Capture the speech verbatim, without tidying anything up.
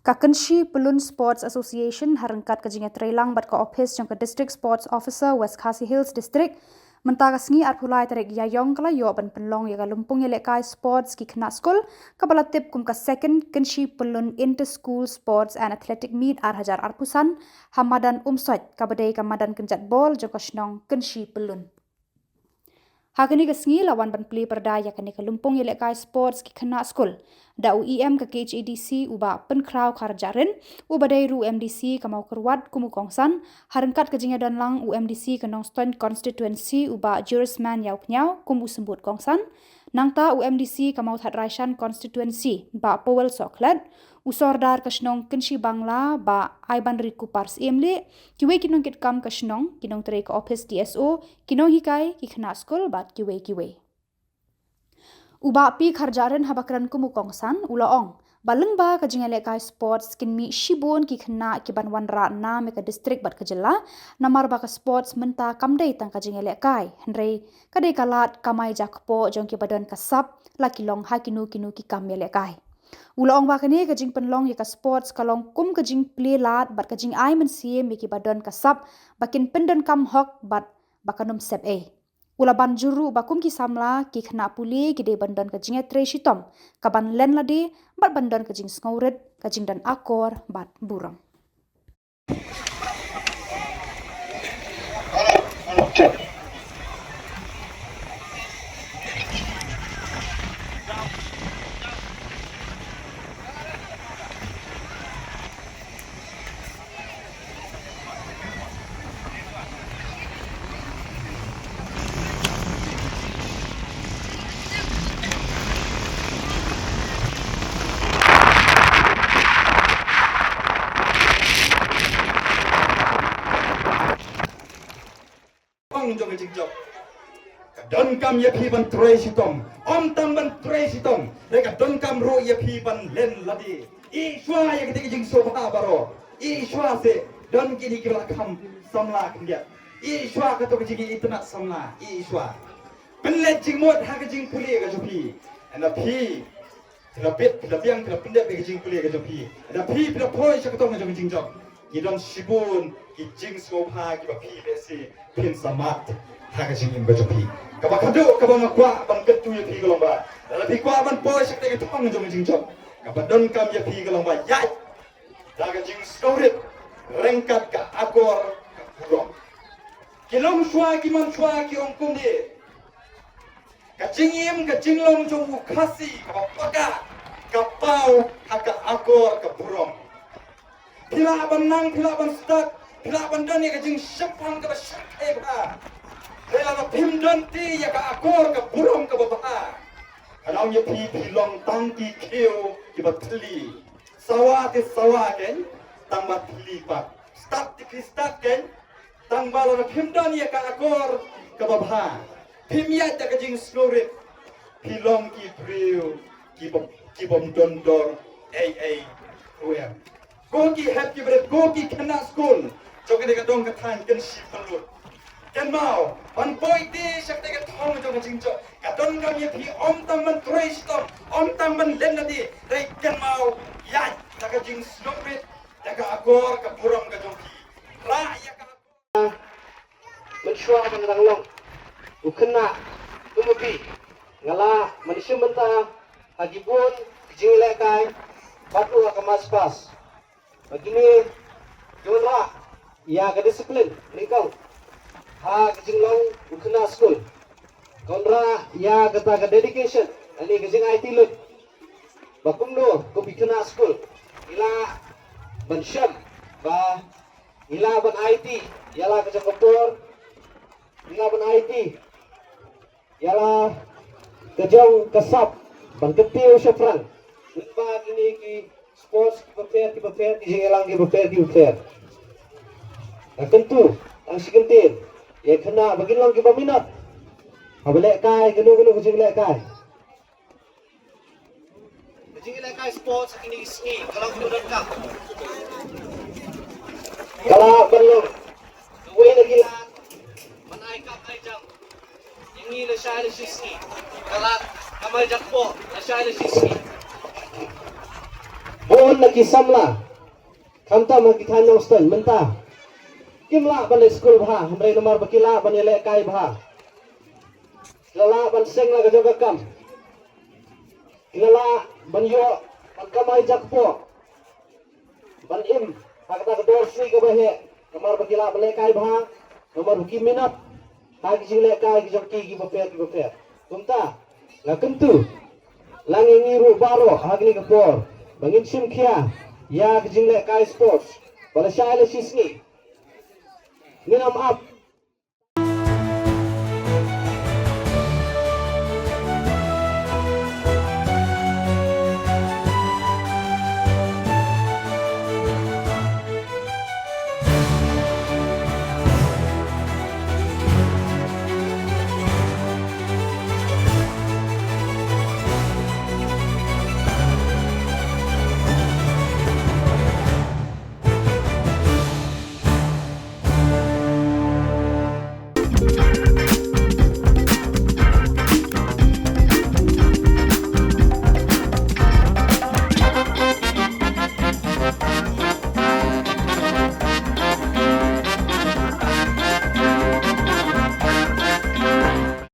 Ka Kynshi Pyllun Sports Association, ha ryngkat ka jingïatreilang bad ka ophis jong ka District Sports Officer, West Khasi Hills District, mynta ka sngi arphew lai tarik Ïaïong ka la ïoh ban pynlong ïa ka lympung ïalehkai sports ki khynnah skul, kaba la tip kum ka Second Kynshi Pyllun Inter School Sports and Athletic Meet ar hajar arphew san, ha madan Umsoit, kaba dei ka madan kynjat bol jong ka shnong Kynshi Pyllun. Ha kane ka sngi la wan ban plie pyrda ïa kane ka lympung ïalehkai sports ki khynnah skul da u E M ka K H A D C, u Bah Pynkhraw Kharjahrin, uba dei ruh u M D C ka Mawkyrwat kum u kongsan, ha ryngkat ka jingïadonlang u M D C ka Nongstoiñ Constituency, u Bah Jurisman Ïawphniaw, kum u symbud kongsan. Nangta u M D C ka Mawthadraishan Constituency, Bah Powell Sohkhlet, u Sordar ka shnong Kynshi Bangla, Bah Aibanrikupar Syiemlieh, kiwei ki nongkitkam ka shnong, ki nongtrei ka ophis D S O, ki nonghikai, ki khynnah skul bad kiwei kiwei. U Bah P Kharjahrin, haba kren kum u kongsan, u la ong ba lyngba ka jingïalehkai sports kin mih shibun ki khynnah ki ban wanrah nam ïa ka district bad ka jylla, namar ba ka sports mynta kam dei tang ka jingïalehkai, hynrei ka dei ka lad kamai jakpoh jong kiba don ka sap, la ki long ha kino kino ki kam ïalehkai. U la ong ba kane ka jingpynlong ïa ka sports ka long kum ka jingplie lad bad ka jingai mynsiem ïa kiba don ka sap ba kin pyndonkam hok bad ba kan ym sep ei. U la ban jur ruh ba kum ki samla, ki khynnah pule ki dei ban don ka jingïatrei shitom ka ban len lade bad ban don ka jingsngewrit, ka jingdon akor bad burom. Ong jong ka jingjop. Ka donkam ïa phi ban trei shitom. Ym tang ban trei shitom, hynrei ka donkam ruh ïa phi ban len lade. Ïeh shuwa ïa kata ka jingsngewbha baroh. Ïeh shuwa seh, don kine kiba la kham samla khyndiat. Ïeh shuwa kato ka jingïaitynnad samla. Ïeh shuwa. Pynleit jingmut ha ka jingpule ka jong phi. Hynda phi Phi la peit, phi la biang, phi la pyndep ïa ka jingpule ka jong phi. Hynda phi, phi la poi sha ka tong jong ka jingjop, ki don shibun ki jingsngewbha kiba phi lehse phin sa mad ha ka jingim ka jong phi. Kaba khadduh kaba nga kwah ban kyntu ïa phi ka long ba, lada phi kwah ban poi sha ka tong jong ka jingjop, kaba donkam ïa phi ka long ba ïaid da ka jingsngewrit ryngkat ka akor ka burom. Ki long shuwa, ki man shuwa, ki ong kumne. Ka jingim, ka jinglong jong u Khasi kaba paka, ka paw ha ka akor ka burom. Phi lah ban nang, phi lah ban stad, phi lah ban don ïa ka jingshemphang kaba shyrkhei bha, hynrei lada phim don te ïa ka akor ka burom kaba bha, ka daw ïa phi, phi long tang ki khiew kiba thylli. Sawa te sawa kein, tang ba thylli pat. Stad te ki stad kein, tang ba lada phim don ïa ka akor kaba bha, phim ïaid da ka jingsngewrit, phi long ki briew kiba, kibym don dor ei ei ruh em. Ko ki hep ki barit, ko ki khynnah skul jong kane ka dong ka thaiñ Kynshi Pyllun, kynmaw ban poi te sha kata ka thong jong ka jingjop. Ka donkam ïa phi ym tang ban trei shitom, ym tang ban len lade, hynrei kynmaw ïaid da ka jingsngewrit, da ka akor ka burom ka jong phi. Rah ïa ka akor. Mynshuwa ban dang long u khynnah kum u phi, nga la mynshem mynta ha ki bun ki jingïalehkai, bad ruh ha ka March Past. Ba kine ki wanrah ïa ka discipline, nyngkong ha ka jinglong u khynnah skul. Ka wanrah ïa kata ka dedication, lane ka jingaiti lut. Ba kumno kum ki khynnah skul ngi lah ban shem, ba ngi lah ban aiti ïa la ka jong ka por, ngi lah ban aiti ïa la ka jong ka sap ban kyntiew shaphrang lyngba kine ki sports kiba pher kiba pher, ki jingïalang kiba pher kiba pher. Nga kyntu tang shi kyntien ïa ki khynnah ba kin long kiba minot haba lehkai kano kano ka jinglehkai. Ka jingïalehkai sports ha kine ki sngi ka long kaba donkam. Ka lah ban long kawei na ki lad ban ai kam ai jam ïa ngi lashai lashisngi. Ka lad kamai jakpoh lashai lashisngi. Bun Na ki samla khamtam ha ki thaiñ Nongstoiñ mynta kim lah ban leit skul bha, hynrei namar ba ki lah ban ïalehkai bha, ki la lah ban seng la ka jong ka kam, ki la lah ban ïoh ban kamai jakpoh ban im ha kata ka dor sui kaba heh, namar ba ki lah ban lehkai bha, namar ba ki minot ha ki jinglehkai ki jong ki kiba pher kiba pher. Kumta nga kyntu lang ïa ngi ruh baroh ha kane ka por ba ngin shim khia ïa ki jinglehkai sports ba lashai lashisngi ngin ym ap